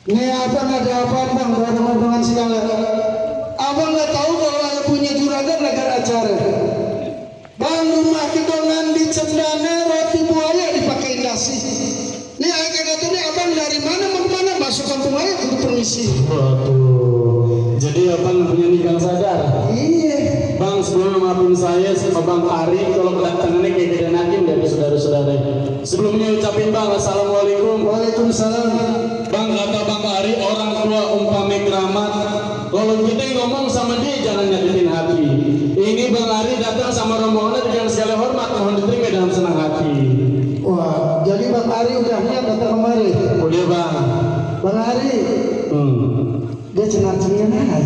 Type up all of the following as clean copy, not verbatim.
Ini abang ada apa bang? Ada rombongan segala. Abang nggak tahu kalau ada punya juragan negara acara. Bang rumah kedongan di cendana roti buaya dipakai nasi. Nih agak kata nih abang dari mana mau kemana masuk kampung aja kudu permisi. Waduh. Jadi abang punya nikah sadar. Iya. Bang sebelum maafin saya sama Bang Ari kalau kedatangannya kayak kedenakin dari saudara-saudara. Sebelumnya ucapin Bang assalamualaikum. Waalaikumsalam. Bang kata Bang Ari orang tua umpame keramat. Kalau kita ngomong sama dia jangan nyakitin hati. Ini Bang Ari datang sama rombongannya dengan segala hormat mohon diterima dalam senang hati. Wah, jadi Bang Ari udah niat datang kemari. Udah Bang. Bang Ari, dia cengar-cengir aja.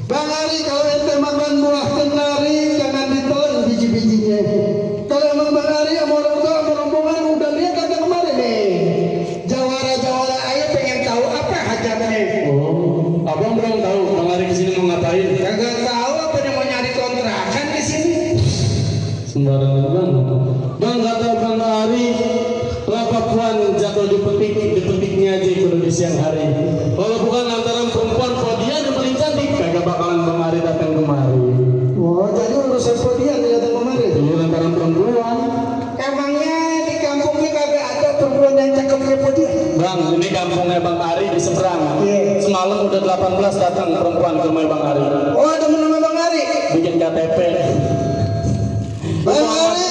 Bang Ari kalau ente makan buah kenari jangan ditelan biji-bijinya. Kalau emang Bang Ari sama orang tua sama rombongan udah niat datang kemari nih. Jawara-jawara ayah pengen tahu apa hajatnya. Oh, abang belum tahu Bang Ari kesini mau ngapain? Kagak tahu apa dia mau nyari kontrakan di sini. Sembarangan Bang. Bang kata Bang Ari, kelapa puan jatuh dipetiknya aja kalau di siang hari. Kalau bukan lantaran perempuan podian yang paling cantik, kagak bakalan Bang Ari datang kemari. Oh, jadi urusan podian dia datang kemari. Ini lantaran perempuan. Emangnya di kampungnya kagak ada perempuan yang cakep kayak podian? Bang, ini kampungnya Bang Ari di seberang. Iya. Semalam udah 18 datang perempuan ke rumah Bang Ari. Oh, ada nama Bang Ari. Bikin KTP. Bang Ari,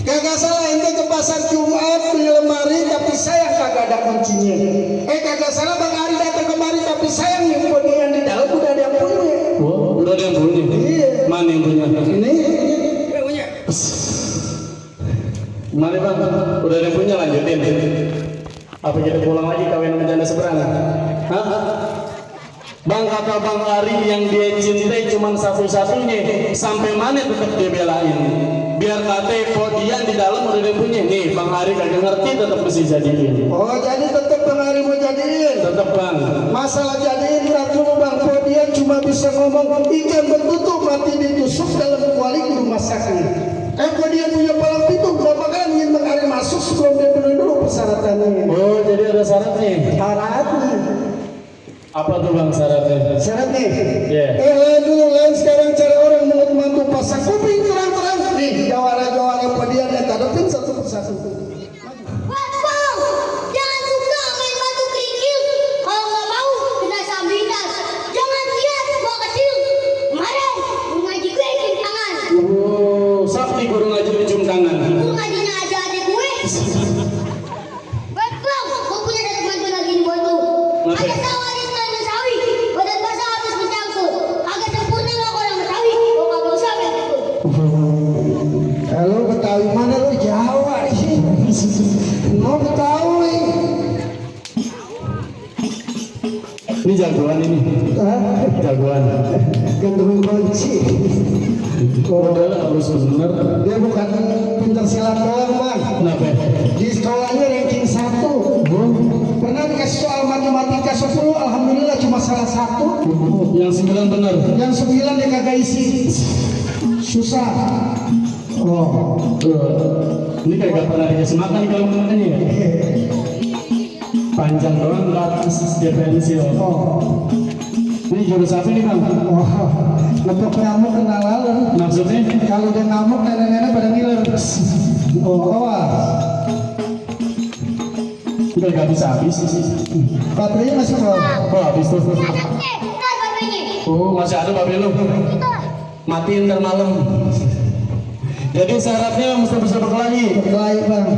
kagak salah ente ke pasar Jumat beli lemari tapi sayang kagak ada kuncinya. Kagak salah Bang Ari datang kemari tapi sayang yang podian di dalam udah ada yang punya. Oh, udah ada yang punya. Iya. Mana yang punya? Ini yang punya. Mana Bang? Udah ada yang punya lanjutin. Apa kita pulang lagi kawin sama janda seberang? Hah? Bang kata Bang Ari yang dia cintai cuma satu-satunya. Sampai mana tetap dia belain. Biar kata podian di dalam udah dia punya. Nih Bang Ari kagak ngerti tetap mesti jadiin. Oh, jadi tetap Bang Ari mau jadiin. Tetap Bang. Masalah jadiin tak dulu Bang, podian cuma bisa ngomong ikan bertutup mati ditusuk dalam kuali di rumah sakit. Podian punya palang pintu berapa kan ingin Bang Ari masuk sebelum dia penuhi dulu persyaratannya. Oh jadi ada syaratnya. Syaratnya. Apa tuh Bang syaratnya? Syaratnya. Yeah. Lain dulu lain sekarang cara orang menurut mantu pasang kuping terang-terang nih jawara-jawara podian yang hadapin satu persatu. Bang, jangan suka main batu kerikil. Kalau nggak mau kena sambinas. Jangan lihat gua kecil. Kemarin guru ngaji gue cium tangan. Oh, sakti guru ngaji cium tangan. Guru ngajinya aja adik gue. Bang, gue punya dari teman lagi di Botu. Ada sawah di tanah sawi. Badan basah habis mencangkul. Agak sempurna nggak orang Betawi. Gue nggak mau sampai gitu. Kalau Betawi mana lu Jawa di sini. Mau Betawi. Ini jagoan ini. Hah? Jagoan. Gantungin kunci. Modal halus bener. Dia bukan pintar silat doang Bang. Kenapa? Di sekolahnya ranking 1. Pernah dikasih soal matematika 10, alhamdulillah cuma salah 1. Yang 9 bener. Yang 9 dia kagak isi. Susah. Oh. Ini kagak pernah dikasih makan kalau makannya ya. Panjang doang ke atas dia pensil. Oh. Ini jurus apa nih Bang? Wah. Untuk nyamuk kena laler. Maksudnya? Kalau dia ngamuk nenek-nenek pada ngiler. Oh, awas. Udah gak bisa habis. Baterainya masih bawah. Oh habis tuh. Anaknya, ntar baterainya. Oh masih ada babe lu. Itu. Matiin ntar malam. Jadi syaratnya mesti bisa berkelahi. Berkelahi Bang.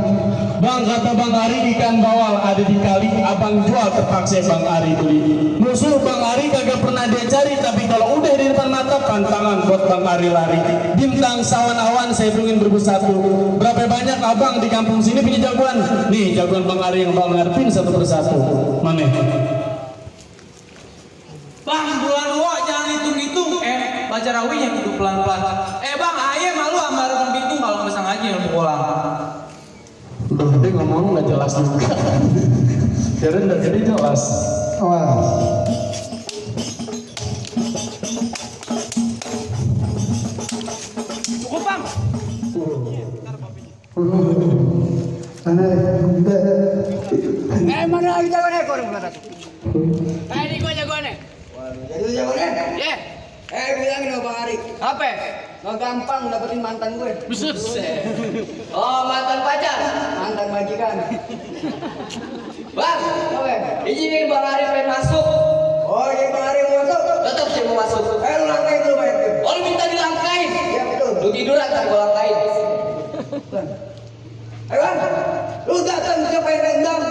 Bang kata Bang Ari ikan bawal ada di kali, abang jual terpaksa Bang Ari beli. Musuh Bang Ari kagak pernah dia cari, tapi kalau udah di depan mata pantangan buat Bang Ari lari. Bintang sawan awan saya hubungin bersatu. Berapa banyak abang di kampung sini punya jagoan? Nih jagoan Bang Ari yang Bang ngarepin satu persatu. Mana? Bang, bulan wo jangan hitung-hitung. Baca rawinya hidup pelan-pelan. Bang, ayah malu sama orang bingung kalau nggak bisa ngaji untuk pulang. Udah gede ngomong nggak jelas juga. Keren dan jadi jelas. Awas. Cukup bang. Mana mana lagi jagoannya kau orang kata. Ini gua jagoannya. jadi jawabannya? Ya. Bilangin sama Bang Ari. Apa? Nggak gampang dapetin mantan gue. Buset. Oh, mantan pacar. Mantan majikan. Bang, Oke. izinin Bang Ari pengen masuk. Oh, jadi Bang Ari mau masuk? Tetap sih mau masuk. Lu langkain dulu Pak RT. Oh, lu minta dilangkain. Iya betul. Lu tiduran kan gua langkain. Ayo Bang, lu datang siapa yang tendang?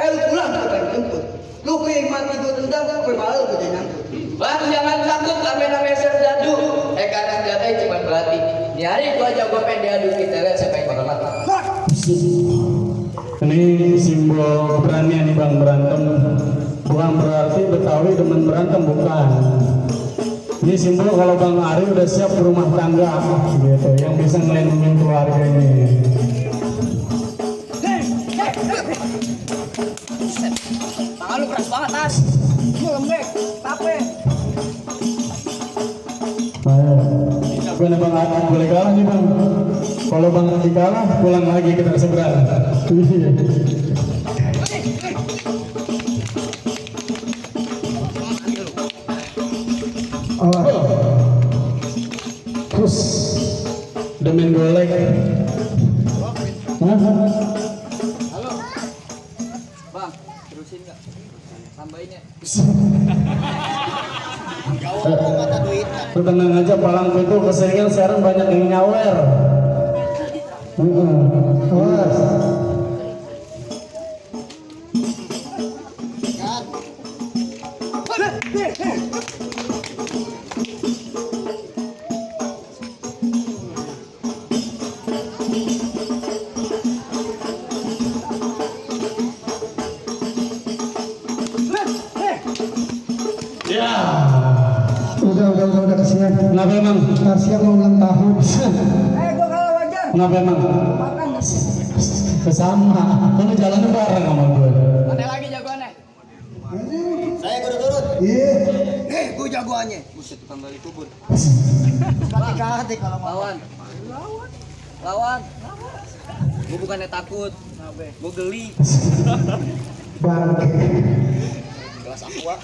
Lu pulang siapa yang jemput? Lu pengen mati gue tendang, gue malu gue jadi nyangkut. Bang, jangan takut namanya serdadu. Karena jatahnya cuma berarti. Di hari gua aja gua pengen diadu, kita lihat siapa yang bakal mati. Ini simbol keberanian nih bang, berantem. Bukan berarti Betawi demen berantem, bukan. Ini simbol kalau Bang Ari udah siap berumah tangga, gitu, yang bisa ngelindungin keluarga ini. Tangan lu keras banget, Tas. Lu lembek, capek. Ayo, gue nih Bang Ari boleh kalah nih bang. Kalau Bang Ari kalah, pulang lagi kita seberang. Terus demen golek. Halo. Bang, terusin enggak? Tambahin ya. Lu tenang aja, palang itu keseringan sekarang banyak yang nyawer. Awas. Ya. Udah kesian. Kenapa emang? Tasya mau ulang tahun. Gua kalah wajar. Kenapa emang? Makan. Kesama. Kamu jalannya bareng sama gue. Mana lagi jagoannya? Saya kudu turut. Iya. Gue jagoannya. Buset, tukang gali kubur. Hati-hati kalau mau. Lawan. Lawan. Gua bukannya takut. Gua geli. Bang. Gelas aqua.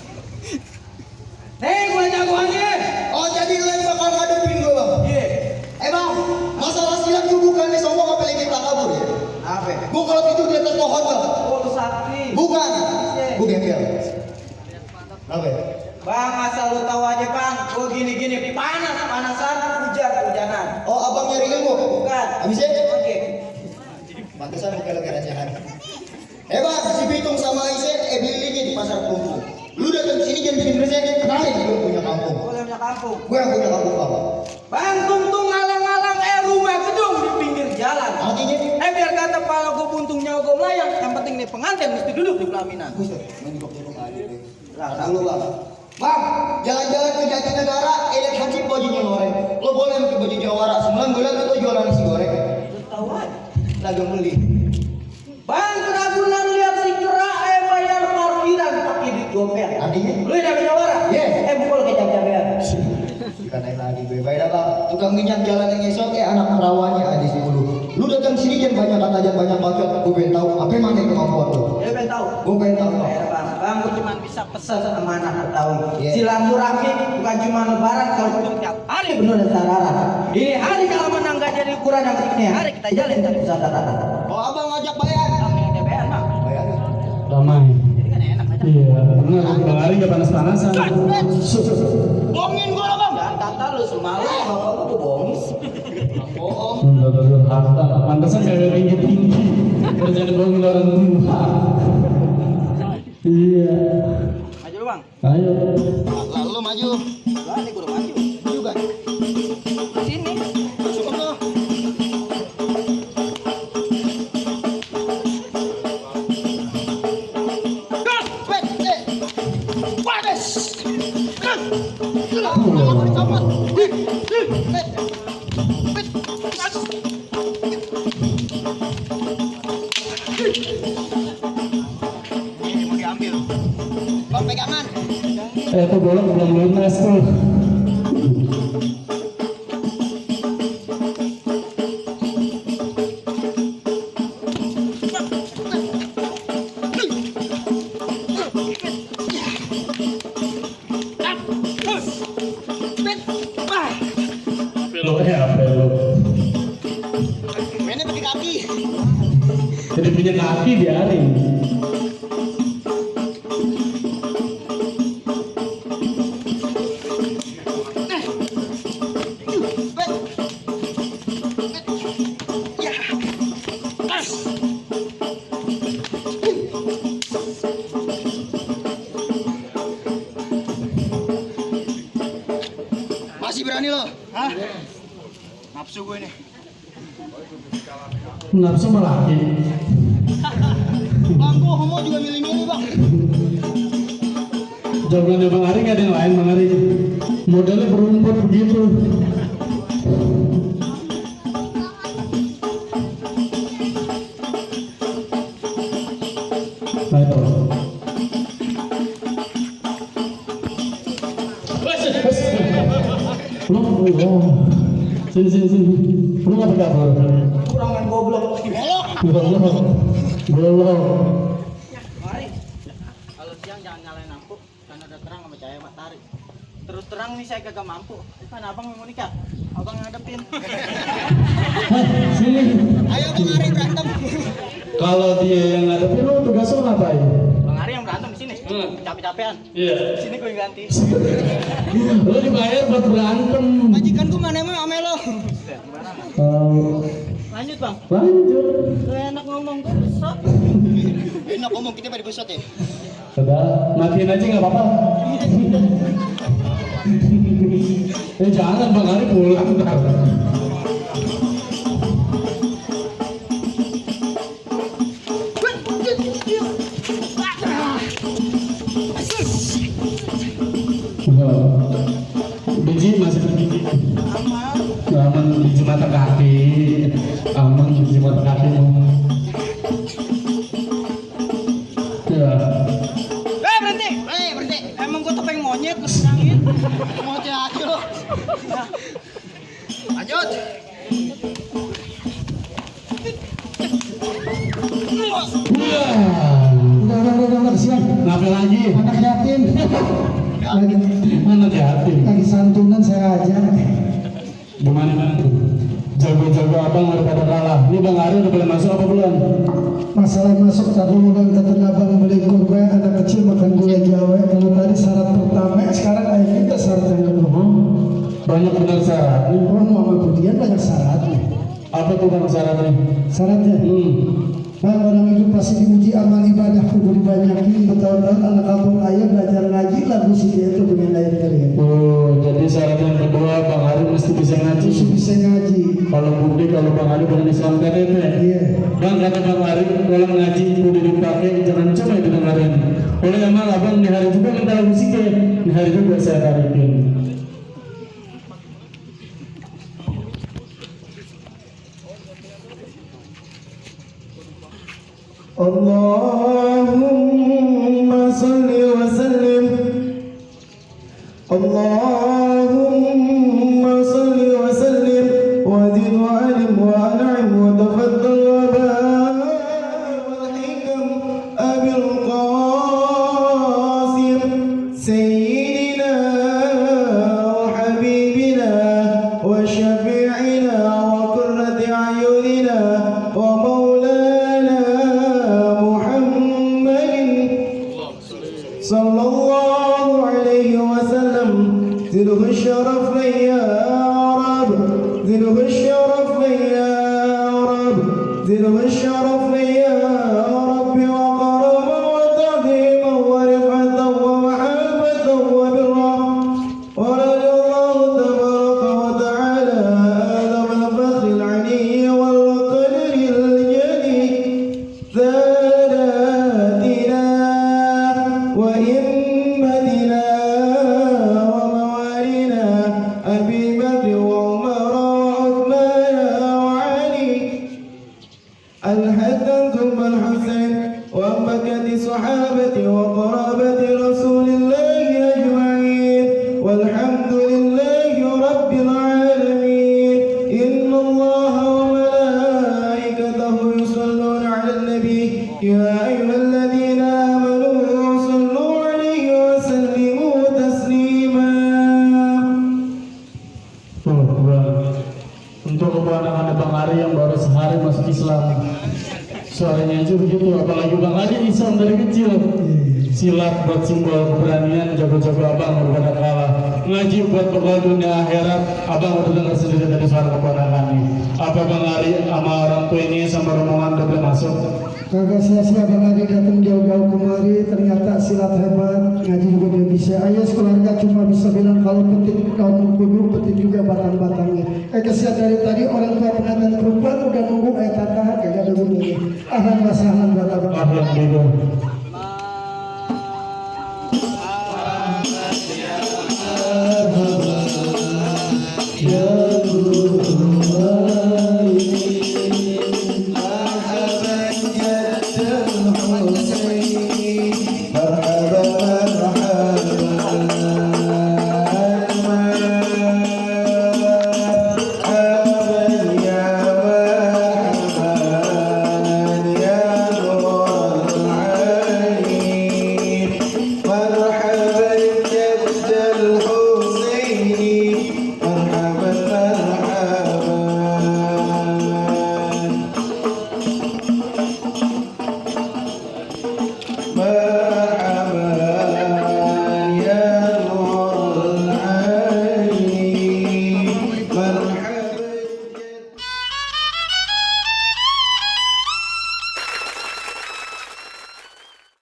Gue jagoannya. Oh jadi lu yang bakal ngadepin gue bang? Iya. Bang, masalah silat gue bukannya sombong apa lagi tak kabur ya? Apa? Gue kalau tidur di atas pohon bang. Oh, lu sakti. Bukan. Gue gembel. Apa? Bang, asal lu tahu aja bang, gua gini-gini panasan, hujanan. Oh abang nyari ilmu? Bukan. Habisnya? Oke. Pantesan kalau kerajaan. Bang, si Bitung sama Ise beli lagi di pasar Kelungkung. Lu datang sini jangan bikin bersih, kenalin gue punya kampung. Gua punya kampung. Gue yang punya kampung apa? Bang, tuntung ngalang-ngalang rumah gedung di pinggir jalan. Artinya? Biar kata pala gua buntungnya gua melayang, yang penting nih pengantin mesti duduk di pelaminan. Buset, main di rumah aja deh. Lah, dulu bang. Bang, jalan-jalan ke Jatinegara, lihat Hansip bajunya loreng. Lo boleh pakai baju Jawara, semalam gue lihat itu jualan nasi goreng. Tahu aja. Dagang beli. Bang, keragunan lihat si kera bayar parkiran pakai duit gopek. Artinya? Lu yang Jawara? Yes. Mukul ke jam-jamnya. Ikan naik lagi gue. Baiklah bang, tukang minyak jalan yang esok anak perawannya ada di dulu. Lu datang sini jangan banyak kata jangan banyak bacot. Gue pengen tahu apa yang mana kemampuan lu. Dia pengen tahu. Gue pengen tahu bang. Bang, gue cuma bisa pesan sama anak Betawi. Yeah. Silaturahmi bukan cuma lebaran, kalau itu tiap hari benar dan sarara. Ini hari kalau menang gak jadi ukuran yang ini hari kita jalin dari pusat-pusat. Oh abang ngajak bayar. Kami yang DPR mah. Bayar. Damai. Jadi kan enak aja. Iya, benar. Bang Ari gak panas-panasan. Bohongin gue lah bang. Jangan kata lu semalam bapak lu tuh bohong. Bohong. Harta. Pantesan cewek tinggi-tinggi. Kerjaan bohongin orang tua. Iya. Maju lu bang. Ayo. Lalu maju. Lah ini gue udah maju. Juga. Sini. Cukup loh. pegangan. Itu golok belum lunas tuh. Mainnya pakai kaki. Jadi punya kaki biarin. Masih berani lo? Hah? Nafsu gue nih. Nafsu melaki. Bang, gua homo juga milih-milih bang. Jawabannya Bang Ari nggak ada yang lain Bang Ari. Modelnya berumput begitu. Nah itu. Sini. Lu nggak pegang Kurang main goblok. Belum. Mari. Kalau siang jangan nyalain lampu karena udah terang sama cahaya matahari. Terus terang nih saya kagak mampu. Kan abang mau nikah. Abang ngadepin. Sini. Ayo Bang Ari berantem. Kalau dia yang ngadepin lu tugas lu ngapain? Bang Ari yang berantem di sini. Capek-capean. Iya. Di sini gue yang ganti. Lu dibayar buat berantem. Majikan gue mana emang ame lo? Lanjut bang. Lanjut. Lu enak ngomong gue besok. Enak ngomong kita pada besok ya. Sudah, matiin aja nggak apa-apa. Jangan Bang Ari pulang. Biji masih biji. Aman biji mata kaki. Aman biji mata kaki. Ya. Berhenti. Emang gue topeng monyet lu senangin. Monyet aja lo. Lanjut. Udah, siap. Ngapain lagi? Anak yatim. Lagi Mana yatim? lagi santunan saya aja. Gimana tuh? Jago-jago abang udah pada kalah. Ini Bang Ari udah boleh masuk apa belum? Masalah masuk tadi bang kata abang beli kurma anak kecil makan gulai Jawa. Kalau tadi syarat pertama, sekarang ayah kita syarat yang kedua. Banyak benar syaratnya. Oh, Muhammad Budian banyak syaratnya. Apa tuh Bang syaratnya? Syaratnya, bang orang itu pasti diuji amal ibadah kudu dibanyakin bertahun-tahun anak kampung ayah belajar ngaji lagu si dia itu dengan lain kalian. Oh, jadi syarat yang kedua Bang Ari mesti bisa ngaji. Bisa ngaji. Kalau bukti kalau Bang Ari bukan Islam KTP. Iya. Bang kata Bang Ari kalau ngaji kudu dipakai jangan cuma didengarin. Oleh amal abang di hari juga minta lagu sike. Di hari juga saya tarikin. Allahumma salli wa sallim. Allahumma salli wa sallim wa zid wa alim wa an'im wa tafaddal wa barik wal hikam abil qasim sayyidina wa habibina wa syafi'ina wa qurrati a'yunina wa maulana صلى الله عليه وسلم زده الشرف لي يا رب زده الشرف لي يا رب زده الشرف لي يا رب وكرما وتعظيما ورفعة ومحبة وبرا ورضي الله تبارك وتعالى آدم الفخر العلي والقدر الجلي ساداتنا وإمتنا وموالينا أبي بكر وعمر وعثمان وعلي الحسن ثم الحسين وأمكة صحابة وقرابة رسول Islam dari kecil. Silat buat simbol keberanian, jago-jago abang berbeda kalah. Ngaji buat bekal dunia akhirat, abang udah dengar sendiri dari suara keponakan nih. Apa Bang Ari sama orang tua ini sama rombongan udah masuk? Kagak sia-sia Bang Ari datang jauh-jauh kemari, ternyata silat hebat, ngaji juga dia bisa. Ayah keluarga cuma bisa bilang kalau petik daun kudu, petik juga batang-batangnya. Kesian dari tadi orang tua pengantin perempuan udah nunggu tata kagak ada bunyinya. Ahlan wa sahlan buat abang. Alhamdulillah.